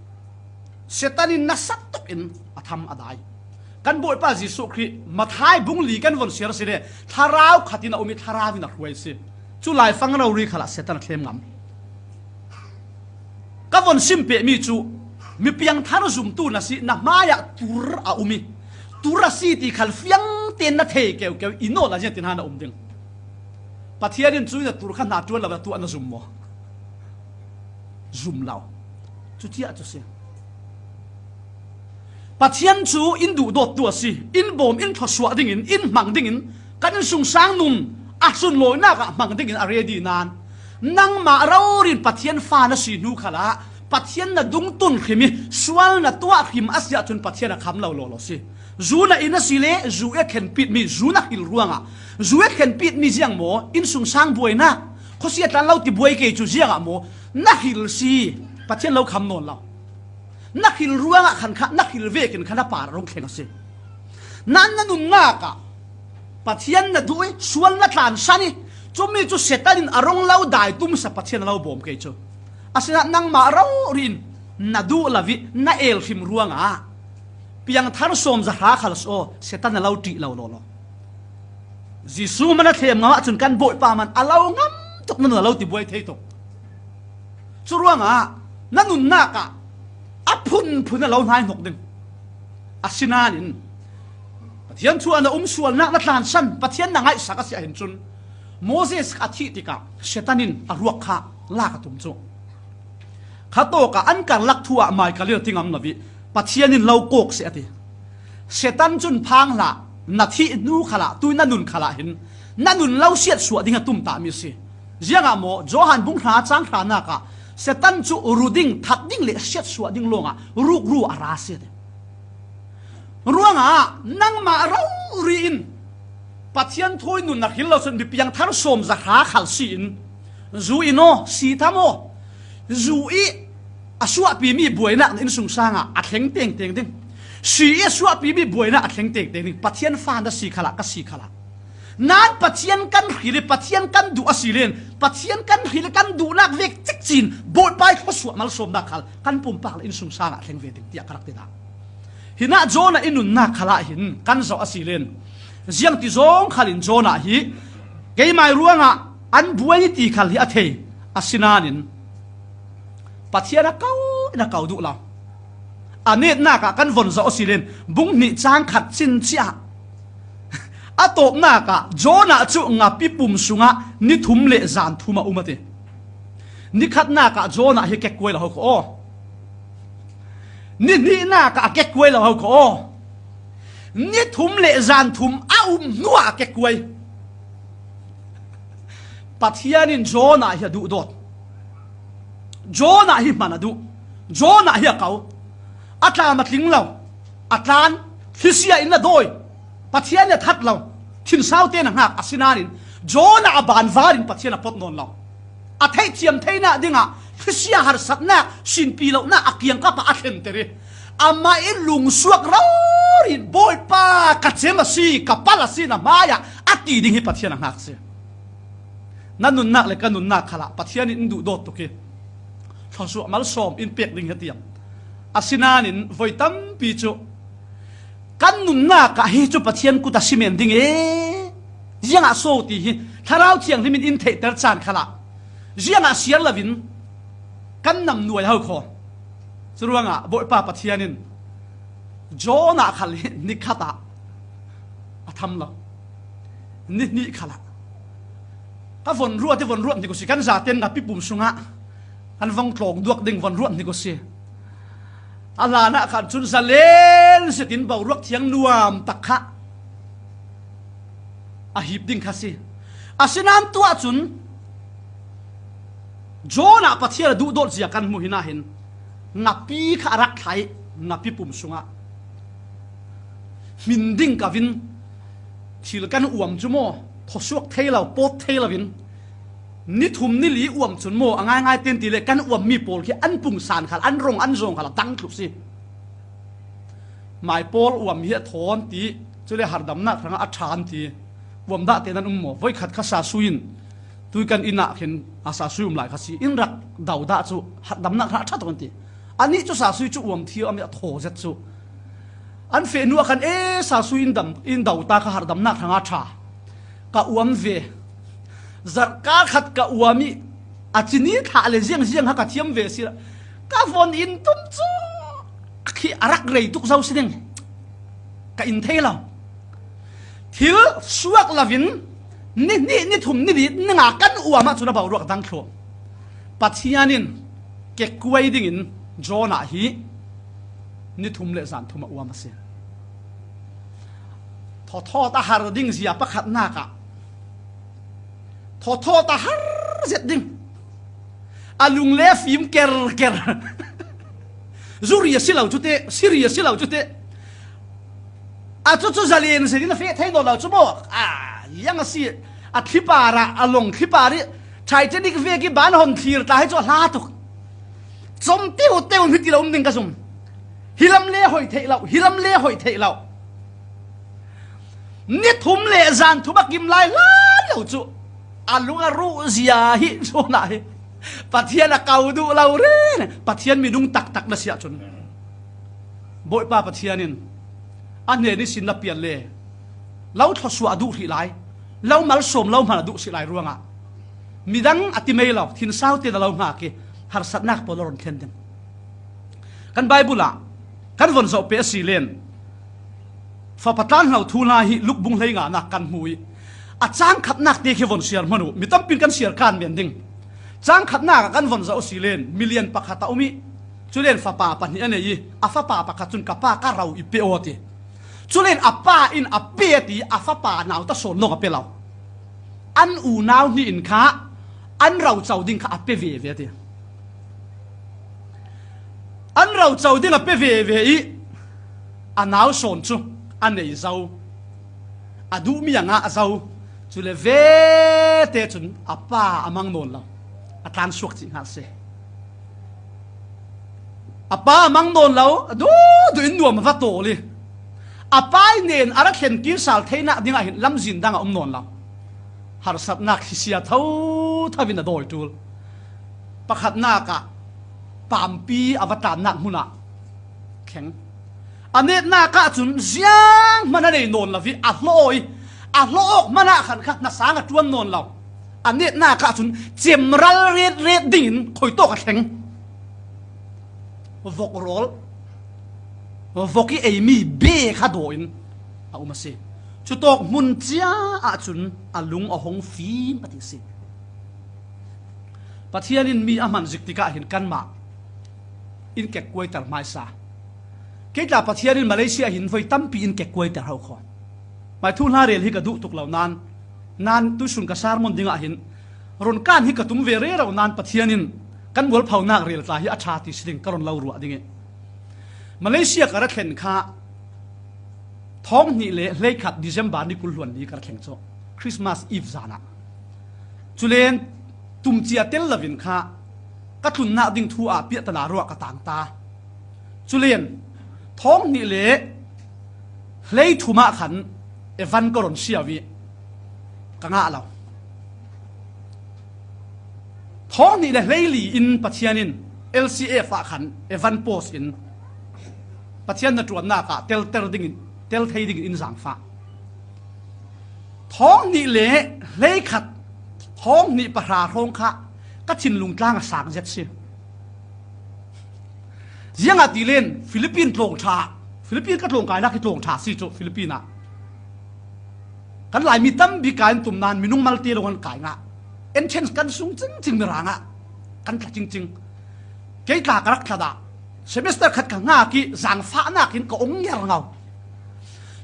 Satan in nasa tuk in a tham a dai. Kan Bawipa Jesuh Khrih Matthai bung li kan von siar si le thlarau khat in a um i thlarau in a hruai si. Cu laifang rori khalah Satan a thlem ngam. Ka von sim pehmi cu mi piangthar zumtu na si, na hmaiah tur a um i tur a si ti khal fiang tein na thei keukeu i nawl a ziangtin han a um ding. Pathian in cu na tur kha hna ṭuan lo na tuah na zum maw? Zum lo. Cutia cu si. Pathian cu in duhdawttu a si. In bawm, in thluasuah dingin, in hmang dingin kan innsungsang nun a sunlawinak ah hmang dingin a ready nan, nangmah rori in Pathian fa na si hnu khalah Pathian na dungtun hrim i sual na tuah hrim a si ahcun Pathian a kham lo lawlaw si. Zu na in a si le zu i a thlenpitmi zu na hril ruangah, zu i a thlenpitmi ziang maw? Innsungsang buainak, khuasia tlan lo ti buai kei cu ziangah maw? Na hril si. Pathian lo kham nawn lo. Na hril ruangah khan kha, na hril vekin kha na par a rung thleng a si. Nan na nunnak ah Pathian na duh i sual na tlansan i, cumi cu Satan in a rung lo dai tumsa Pathian a lo bawm kei cu. Asinain nangmah rori in na duh lo i na el hrim ruangah piangthar sawm za hra khal si aw, Satan a lo ṭih lo lawlaw. Jesuh man a thlem ngam ahcun kan Bawipa man a lo ngam tuk, na nun a lo ti buai thei tuk. Cu ruangah na nunnak ah a phunphun a lo hnaihnok ding. Asinain Pathian thu ah na um sualnak na tlansan, Pathian na ngaihsak a si ahhin cun Moses a thih tikah Satan in a ruak kha lak a tum cu. Kha tawkah an karlak thu ah Michael in a ti ngam lo i Pathian in lo kawk seh a ti. Satan cun phang hlah, na thih hnu khalah, tui na nun khalah hin na nun lo siatsuah ding a tumtahmi a si. Ziangah maw? Johan bung hra cang hranak ah Satan cu ru ding, that ding le siatsuah ding lawngah rukru a ra a si a ti. Ruangah nangmah rori in Pathian thawi nun na hril lo cun mi piangthar sawm za hra khal si in, zu in aw, si tham aw, zu i a suahpimi buainak na innsungsang ah a thleng tengteng ding. Si i a suahpimi buainak a thleng tengteng ding. Pathian fa na si khalah, ka si khalah. Nan Pathian kan hril i Pathian kan duh a si len, Pathian kan hril i kan duhnak vek cikcin Bawipa i thluasuah malsawmnak khal kan pumpak le innsungsang ah thleng ve ding tiah ka rak ti dah. Hinah Jonah i nunnak khalah hin kan zoh a si len, ziangti zong khal in Jonah hi keimai ruangah an buai ti khal hi a thei. Asinain Pathian a ko in a ko duh lo. A netnak ah kan von zoh a si len, bung hnih cang khat cin ciah a tawpnak ah Jonah cu ngapi pum sungah ni thum le zan thum a um a ti. Ni khatnak ah Jonah hi kekkuai lo ho kho aw. Ni hnihnak ah a kekkuai lo ho kho aw. Ni thum le zan thum a um hnuah a kekkuai. Pathian in Jonah hi a duhdawt. Jonah hi hman a duh. Jonah hi a ko. A tlam a tling lo. A tlan. Thlisia in a dawi. Pathian in a that lo. Thinsau te na hngak asinain Jonah a banvar in Pathian a pot nawn lo. A theihthiam theinak dingah thlisia harsatnak, sinpi lonak a kiangkap ah a thlenter i amah i lungsuak rori in, Bawipa, ka cem a si, ka pal a si na hmaiah a ti ding hi Pathian a hngak si. Na nunnak le ka nunnak khalah Pathian in in duhdawt tuk i thluasuah malsawm in pek ding hi a tiam. Asinain voi tampi cu kan nunnak ah hi cu Pathian kut a si men ding e, ziangah so ti hi Thlarau Thianghlim in in theihter caan khalah ziangah siar loin kan nam nuai ho kho. Curuangah Bawipa Pathian in Jonah khal hi ni khat ah a tham lo. Ni hnih khalah ka von ruat i von ruat hnik u si, kan zaten ngapi pum sungah kan vong tlawng duak ding von ruat hnik u si. A hlanah khan cun zalen zetin boruak thiang nuam tak kha a hip ding kha si. Asinain tuah cun Jonah Pathian a duhdawt zia kan hmuh hin ah hin ngapi kha a rak thlai, ngapi pum sungah hmin ding ka vin thil kan uam cu maw, thawsuak thei lo, pawt thei lo in ni thum ni li uam cun maw, a ngaingai ten ti le kan uammi pawl khi an pungsan khal, an rong, an zawng khal a dang thluh si. Mai pawl uam hi a thawn ti, cule harhdamnak hrangah a ṭha an ti. Uam dah te nan um maw? Voikhat kha sasui in tui kan inn ah khin a sasui um lai kha si. In rak do dah cu harhdamnak hrang a ṭha tuk an ti. Anih cu sasui cu uam thi a mi a thaw zet cu. An feh hnu ah khan, "E, sasui in dam, in do ta kha harhdamnak hrang a ṭha. Ka uam ve. Zarhka khat ka uam i a cini thlah le ziang ziang kha ka thiam ve si. Ka von in tum cu khi a rak rei tuk zo si ding. Ka in thei lo. Thil suak lo in ni hnih, ni thum, ni li, ni nga kan uam ahcun a boruak a dang thluh." Pathian in kekkuai dingin Jonah hi ni thum le zan thum a uam a si. Thawthawt a har ding zia pakhatnak ah thawthawt a har zet ding. A lung le fim kerker. Zuri a si lo cu te, siri a si lo cu te. A cucu zalen zetin a feh thei nawn lo cu maw? A, ziang a si. A thlipar ah, a long thlipar i Titanic vek i ban hon thlir ta hi cu a hla tuk. Com teu teu hi ti lo um ding ka zum. Hi lam le hoih theih lo, hi lam le hoih theih lo. Ni thum le zan thum a kim lai hlan lo cu a lung a ruh zia hi cu na hi Pathian a kau duh lo re. Pathian minung taktak na si ahcun Bawipa Pathian in a hnen ihsin na pial le lo thluasuah a duh hrih lai, lo malsawm lo hman a duh si lai ruangah midang a ti mei lo, thinsau te na lo hngak i harsatnak pawl a ron thlen ding. Kan Baibal ah kan von zoh peh a si len, Fapa tlanhlo thu hna hi Luk bung hleinganak kan hmu i a cangkhatnak te khi von siar hmanh uh. Mi tampi in kan siar kan men ding. Cangkhatnak ah kan von zoh a si len, milian pakhat a um i culen fapa pahnih a nei i a fapa pakhat cun, "Ka pa, ka ro i pe aw," a ti. Culen a pa in a pe ti, a fapa nauta sawn lawng a pe lo. An unau hnih in kha an roco ding kha a pe veve a ti. An roco ding a pe veve i a nau sawn cu a nei zo, a duhmi a ngah zo. Cule vete cun a pa a mang nawn lo, a tlansuak cih hnga a si. A pa a mang nawn lo, a duh duh in nuam a va tawl i a pa i hnen a ra thlen kir sal theinak dingah hin lamzin dang a um nawn lo. Harsatnak hi sia thotho in a dawi ṭul. Pakhatnak ah pampi a va tlannak hmun ah thleng. A netnak ah cun zianghman a nei nawn lo i a hlawh i a hlawh awk hmanh ah khan kha hna sang a ṭuan nawn lo. A netnak ah cun cemral ret ret dingin khuitawk a thleng. Vok rawl, vok i eimi be kha daw in a um a si. Cutawk hmun cia ahcun a lung a hong fim a ti a si. Pathian in mi a hman zik tikah hin kanmah in kekkuaiter hmaisa. Kei tla Pathian in Malaysia hin voi tampi in kekkuaiter ho kho. Mai thu hna rel hi ka duh tuk lo nain, nain tuisun ka sermon dingah hin ron kan hi ka tum ve rero nain Pathian in kan mualphonak rel tla hi a ṭha ti si ding ka ron lo ruah ding i. Malaysia ka ra thlen kha thawng hnih le hleikhat December ni kul hluan ni ka ra thleng cu Christmas Eve zan ah. Culen tumcia tel lo in kha ka tlunnak ding thu ah piahtana ruah ka tang ta. Culen thawng hnih le hlei thum ah khan evan ka ron siau i ka ngah lo. Thawng hnih le hleili in Pathian in L C F ah khan evan post in Pathian na ṭuannak ah telter dingin, tel thei dingin in zaangfah. Thawng hnih le hleikhat, thawng hnih pahra hrawng kha ka thinlung tlang a sang zet si. Ziangahtile Philippine tlawng ṭha, Philippine ka tlawng kainak hi tlawng ṭha si cu Philippine ah kan Laimi tampi kai an tum nain minung malte lawng an kai ngah. Entrance kan sung cingcing, mirang ah kan thla cingcing. Kei tla ka rak thla dah. Semester khat ka ngak i zangfahnak in ka ong ngerngau.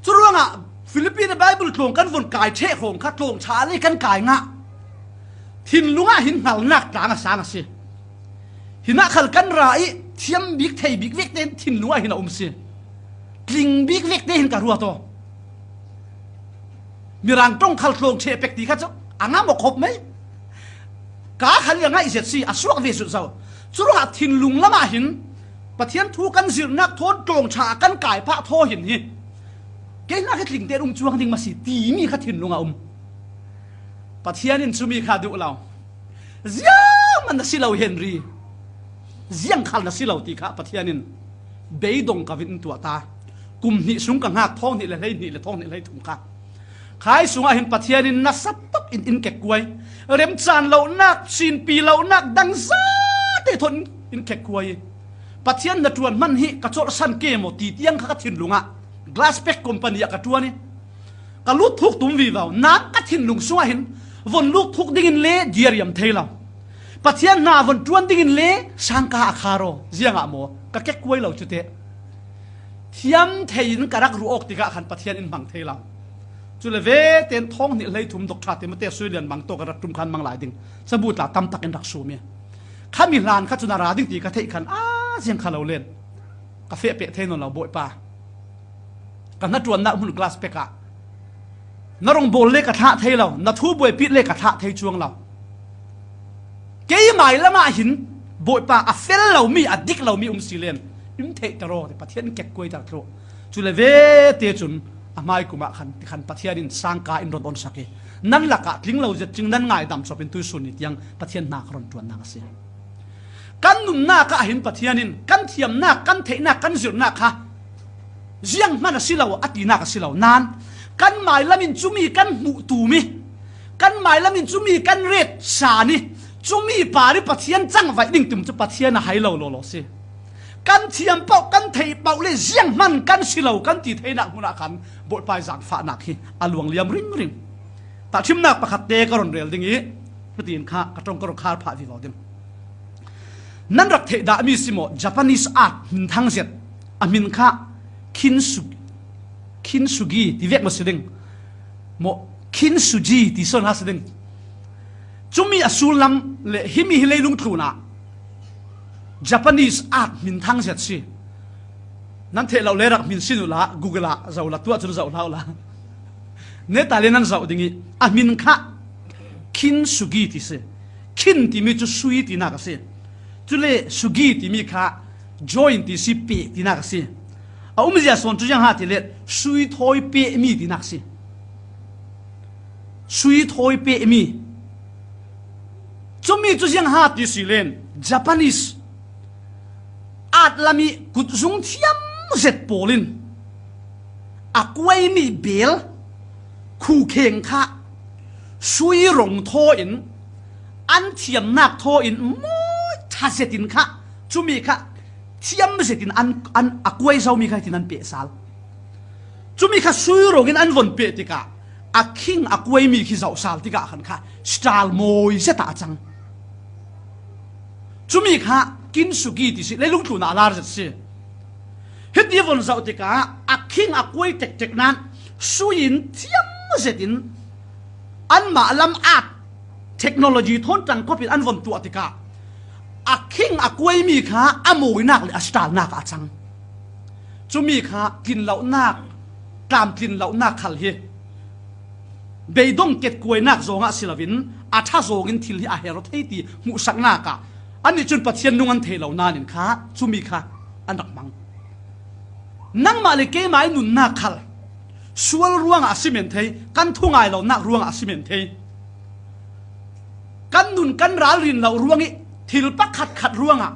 Curuangah Philippine Bible tlawng kan vun kai ṭheh hrawng kha tlawng ṭha lei kan kai ngah. Thinlungah hin hngalnak tlang a sang a si. Hinah khal kan ra i thiam bik thei bik vekte thinlungah hin a um si. Tling bik vekte hin ka ruat aw. Mirang ṭong khal tlawng ṭheh pek ti kha cu a ngam aw khop mai. Ka khal i a ngaih zet si, a suak ve sut zo. Curuangah thinlung lamah hin Pathian thu kan zirnak thawn tlawng ṭha a kan kai phah thaw hin hi. Kei hna khi tlingte um cuang ding maw si timi kha thinlung a um. Pathian in cumi kha duh lo. Ziangman na si lo, Henry. Ziang khal na si lo ti kha Pathian in beidong ka vin in tuah ta. Kum hnih sung ka ngak thawng hnih le hlei hnih le thawng hnih hlei thum kha. Khai sungah hin Pathian in nasa tuk in in kekkuai. Remcaan lonak, sinpi lonak, dang zate thawn in kekkuai. Pathian na ṭuan hman hi ka colhsan ke maw ti tiang kha ka thinlungah Glass Pack Company ah ka ṭuan i ka lut thuk tum vivo. Nang ka thinlung sungah hin von lut thuk dingin le diariam thei lo. Pathian hna von ṭuan dingin le sangka a khar aw. Ziangah maw ka kekkuai lo cu teh. Thiam thei in ka rak ruah awk tikah khan Pathian in hmang thei lo. Cule vete in thawng hnih hlei thum Doctor Timothy Suilian mang tawh ka rak ṭum khan mang lai ding. Cabu tla tam tak in rak sum i. Khami hlan kha cun a ra ding ti ka theih khan a ziang kha lo len. Ka feh peh thei nawn lo, Bawipa. Ka hnaṭuannak hmun Glass Pack ah na rong bawl le ka thlah thei lo, na thu buaipih le ka thlah thei cuang lo. Kei mai lamah hin Bawipa a fel lomi, a dik lomi um si len in theihter aw, ti Pathian in kekkuaiter thluh. Cule vete cun a hmai kum ah khan, ti khan Pathian in sangka in ron onsak i nan lakah tling lo zet cing nan ngaidam cawp in tuisun ni tiang Pathian hna ka ron ṭuannak a si. Kan nunnak ah hin Pathian in kan thiamnak, kan theihnak, kan zirhnak kha zianghman a si lo, a tinak a si lo. Nan kan mailam in cumi kan hmuh tum i kan mailam in cumi kan ret san i cumi par i Pathian cangvaih ding tum cu Pathian a hai lo lawlaw si. Kan thiam paoh, kan theih paoh le zianghman kan si lo kan ti theinak hmun ah khan Bawipa i zangfahnak hi a luang liam ringring. Tahṭhimnak pakhat te ka ron rel ding i, cutin kha ka ṭong ka ron khar phah vivo ding. Nan rak theih dahmi si maw? Japanese art hminthang zet, a hmin kha Kintsugi, Kintsugi ti vek maw si ding? Maw Kintsugi ti sawn ha si ding. Cumi a sullam le himi hi leilung tlunah Japanese art hminthang zet si. Nan theih lo le rak hmin sin uhla, Google ah zoh la, tuah cun zoh hlah uhla. Neta le nan zoh ding i, a hmin kha Kintsugi ti si. Kin timi cu sui tinak a si. Cule sugi timi kha join ti si, peh tinak a si. A umzia sawn cu ziang ha ti le sui thawi pehmi tinak a si. Sui thawi pehmi. Cumi cu ziang ha ti si len Japanese art lam i kutzung thiam zet pawl in a kuaimi bel khukheng kha sui rong thaw in an thiamnak thaw in mawi ṭha zet in kha cumi kha thiam zet in an, an a kuai zomi kha hitin an peh sal. Cumi kha sui rong in an von peh tikah a khing a kuaimi khi zoh sal tikah khan kha style mawi zet ah a cang. Cumi kha Kintsugi ti si, leilung tlun ah a lar zet si. Hiti von zoh tikah a khing a kuai tektek nan sui in thiam zet in anmah lam art technology thawn ṭangkawp in an von tuah tikah a khing a kuaimi kha a mawinak le a style nak ah a cang. Cumi kha tlin lonak, tlamtlin lonak khal hi beidong ketkuainak zawngah si loin a ṭha zawngin thil hi a her aw thei ti hmuhsaknak ah annih cun Pathian nung an thei lo nain kha cumi kha an rak hmang. Nangmah le keimah i nunnak khal sual ruangah a si men thei, kan thungai lonak ruangah a si men thei. Kan nun kan ralrin lo ruang i thil pakhatkhat ruangah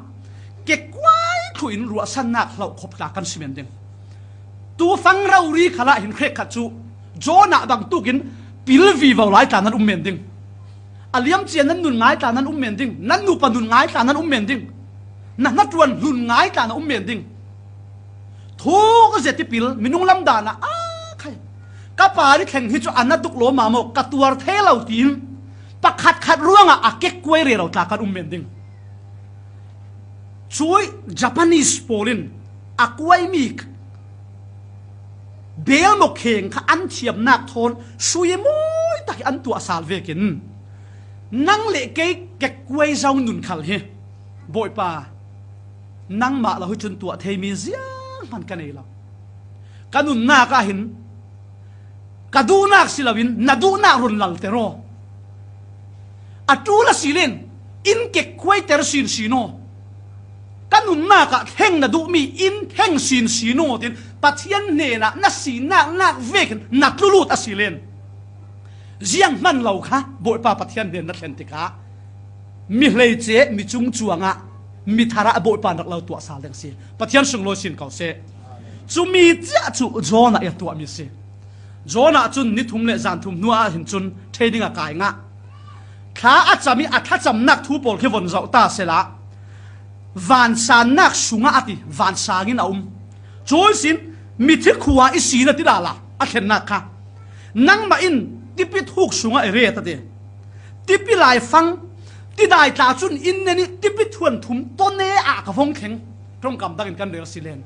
kekuai thluh in ruahsannak hloh khop tla kan si men ding. Tufang rori khalah hin hrekkhat cu Jonah bangtuk in pil vivo lai tla nan um men ding. A liamcia nan nun ngai tla nan um men ding. Nan nupa nun ngai tla nan um men ding. Na hnaṭuan hlun ngai tla na um men ding. Thuk zet i pil minung lam dan ah a khai. Ka pa ri thleng hi cu a na tuk lawm maw, ka tuar thei lo tiin pakhatkhat ruangah a kekkuai rero tla kan um men ding. Sui Japanese pawl in a kuai mi belmaw kheng kha an thiamnak thawn sui mawi tak hi an tuah sal vekin nang le kei kekkuai zo nun khal hi, Bawipa, nangmah lo hi cun tuah thei mi zianghman ka nei lo. Ka nunnak ah hin ka duhnak si loin na duhnak run lalter aw. A ṭul a si len in kekkuaiter sinsin aw. Ka nunnak ah thleng na duhmi in thleng sinsin aw, tin Pathian hnenah na sinak nak vekin na tlulut a si len, zianghman lo kha Bawipa Pathian hnen na thlen tikah mi hleice, mi cungcuang ah, mi thar ah Bawipa rak lo tuah sal ding a si. Pathian sunglawi sin ko seh. Cumi ciah cu Jonah i a tuahmi a si. Jonah cun ni thum le zan thum hnu ah hin cun training a kai ngah. Thla a cam i a thlacamnak thu pawl khi von zoh ta sehla, vansannak sungah a ti, vansang in a um. Cu ihsin mithi khua i si na ti lala a thlennak kha, nangmah in tipi thuk sungah i ret a ti. Tipi laifang, tidai tla cun in nen i tipi thuan thum tone ah ka vong thleng. Ṭongkam dangin kan rel si len,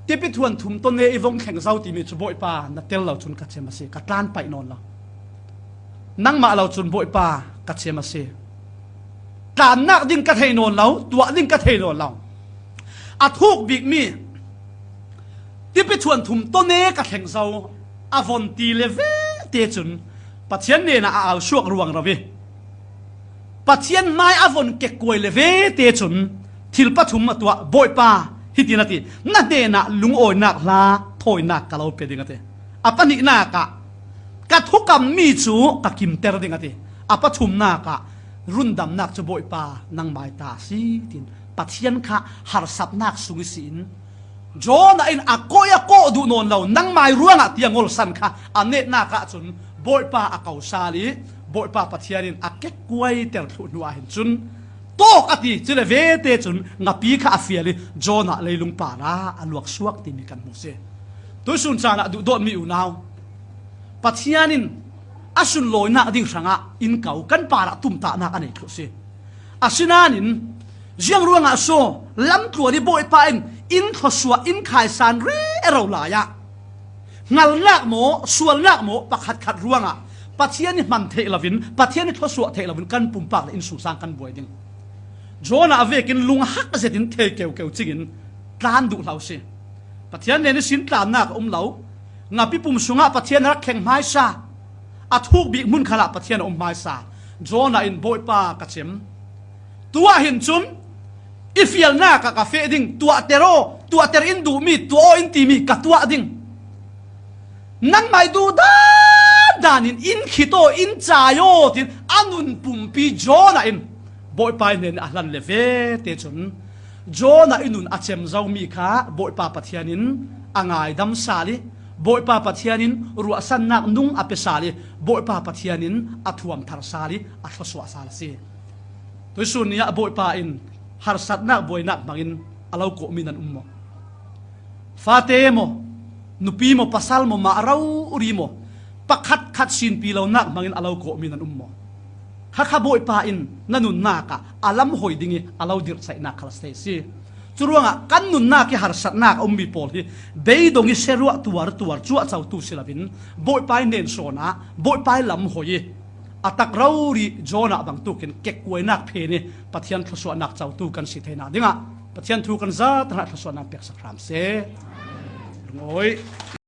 tipi thuan thum tone i vong thleng zo timi cu Bawipa na tel lo cun ka cem a si, ka tlan paih nawn lo. Nangmah lo cun Bawipa ka cem a si. Tlannak ding ka thei nawn lo, tuah ding ka thei nawn lo. A thuk bikmi tipi thuan thum tone ka thleng zo a von ti le ve te cun Pathian hnenah a alsuak ruang ro i Pathian hmai a von kekkuai le ve te cun thil pathum a tuah. Bawipa, hitin a ti, na hnenah lungawinak hla thawinak ka lo pe ding a ti. A pahnihnak ah ka thukammi cu ka kimter ding a ti. A pathumnak ah rundamnak cu Bawipa nangmai ta a si, tin Pathian kha harsatnak sung ihsin Jonah in a kawh a kawh duh nawn lo, nangmai ruangah tiang olsan kha a netnak ah cun Bawipa a ko sal i Bawipa Pathian in a kekkuaiter thluh hnu ah hin cun tawk a ti, cule vete cun ngapi kha a fial i Jonah leilung parah a luaksuak timi kan hmu si. Tuisun caan ah duhdawtmi unau, Pathian in a sunlawinak ding hrangah in ko, kan parah tumtahnak a nei thluh si. Asinain ziang ruangah so lamtluan i Bawipa in in thluasuah in khaisan rero lai ah hngalnak maw, sualnak maw, pakhatkhat ruangah Pathian i hman theih loin, Pathian i thluasuah theih loin kan pumpak le innsungsang kan buai ding. Jonah vekin lunghak zetin thei keukeu cingin tlan duh hlah si. Pathian hnen ihsin tlannak a um lo. Ngapi pum sungah Pathian a rak thleng hmaisa, a thuk bik hmun khalah Pathian a um hmaisa. Jonah in, Bawipa ka cem. Tuah hin cun i fialnak ah ka feh ding, tuahter aw, tuahter in duhmi, tuah aw in timi ka tuah ding. Nangmah i duh dan dan in in khit aw, in cai aw, tin a nun pumpi Jonah in Bawipa i hnen a hlan le vete cun Jonah i nun a cem zomi kha Bawipa Pathian in a ngaidam sal i Bawipa Pathian in ruahsannak nung a pe sal i Bawipa Pathian in a thuamthar sal i a thluasuah sal a si. Tuisun ni ah Bawipa in harsatnak buainak hmangin a lo kawhmi nan um maw? Fate maw, nupi maw, pasal maw, mah rori maw, pakhatkhat sinpi lonak hmangin a lo kawhmi nan um maw? Khakha Bawipa in na nunnak ah a lamhoi ding i a lo dirhceihnak khal a si. Curuangah kan nunnak i harsatnak a ummi pawl hi beidong i seruah tuartuar cuahcotu si loin Bawipa i hnensawn ah Bawipa i lamhoi i a tak rori Jonah bangtukin kekkuainak phen i Pathian thluasuahnak cotu kan si theinak dingah Pathian thu kan zat hna thluasuahnak peksak hram seh. Lungawi.